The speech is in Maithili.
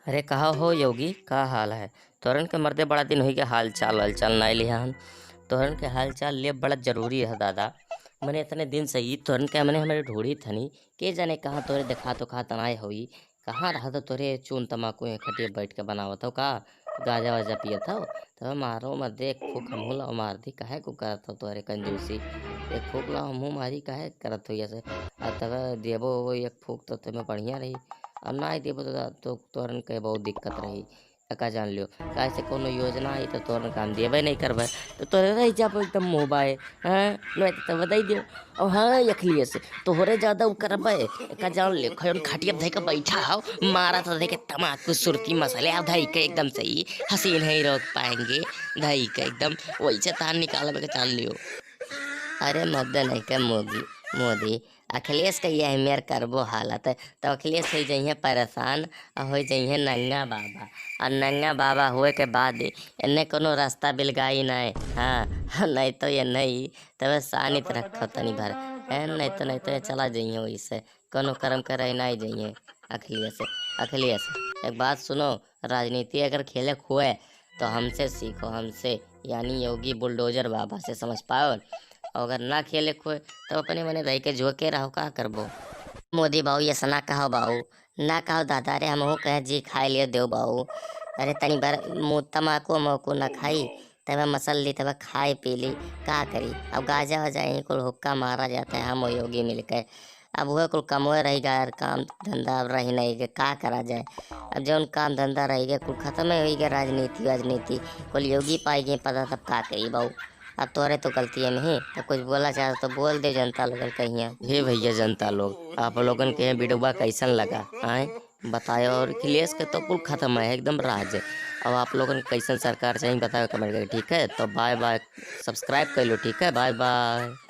अरे कहा हो योगी, का हाल है? तोहरन के मर्दे बड़ा दिन हो गया हाल चाल वाल चाल नहीं लिया हन। तोहरन के हाल चाल ले बड़ा जरूरी है दादा। मैंने इतने दिन से ही तोहरन के मैंने हमारे ढूढ़ी थनी, के जाने कहाँ तोरे देखा तो कहाँ तनाए होई, कहाँ रहा तो तोरे चून तमाकू यहाँ खटिया बैठ के बनावत हो, का गाजा वाजा पियत हो? तब मारो मत देख फूक हमहू लाओ मार दी, काहे को करत हो तोरे कंजूसी? एक फूक लाओ हमहू मारी, काहे करत हो ऐसे? आ तब देबो वो एक फूक तो तुम्हें बढ़िया रही, अब ना देबो तो तोहरन के बहुत दिक्कत रही। का जान लियो काहे से कोनो योजना आई तो तोहरन काम देबे नहीं करबे तो तोरे रह जाबो एकदम मोबाइल। हाँ नहीं तो बताई दियो। और हाँ अखिलेश से तोहरे ज़्यादा उ करबे, का जान लियो खयन खटिया धई के बैठा हो, मारा तो देखे तमाकू सुरती मसाले अब धई के एकदम सही हसीन है रोक पाएंगे धई के एकदम वैसे तान निकाल के जान लियो। अरे मत नहीं के मोदी मोदी अखिलेश के यह मेर करबो हालत तो अखिलेश हो जइहे परेशान और हो जइहे नंगा बाबा। और नंगा बाबा हुए के बाद एने कोनो रास्ता बिलगाई नहीं। हाँ नहीं तो ये नहीं तब सानित रखो तनी भर है, नहीं तो ये चला जइहे वैसे कोनो कर्म करे नहीं जइहे अखिलेश। अखिलेश एक बात सुनो, राजनीति अगर खेले खुए तो हमसे सीखो, हमसे यानी योगी बुलडोजर बाबा से, समझ पाओ? अगर ना खेले खोए तो अपने मने रह के झोंके रहो, का करबो? मोदी बाबू ये सना कहो बाबू, ना कहो दादा रे हम कहे जी खाए लियो देव बाबू। अरे तनी बार मुँह तमाकू मकू ना खाई तब मसल ली तब खाए पी ली, का करी? अब गाजा वाजा यहीं कुल हुक्का मारा जाता है हम योगी मिलकर। अब वह कुल कमोए रही गया काम धंधा अब रही नहीं के का करा जाए? अब जौन काम धंधा रही गया कुल खत्म हो गया, राजनीति वाजनीति कुल योगी पाई गई पता, तब का करी बाबू? अब तोरे तो गलती है नहीं तो कुछ बोला चाहे तो बोल दे जनता लोगन कहिया। हे भैया जनता लोग, आप लोगन के वीडियो कैसन लगा आए बतायो। और अखिलेश के तो कुल खत्म है एकदम राज है। अब आप लोगन कैसन सरकार चाहिए बताओ कमेंट करके, ठीक है? तो बाय बाय, सब्सक्राइब कर लो, ठीक है? Bye bye.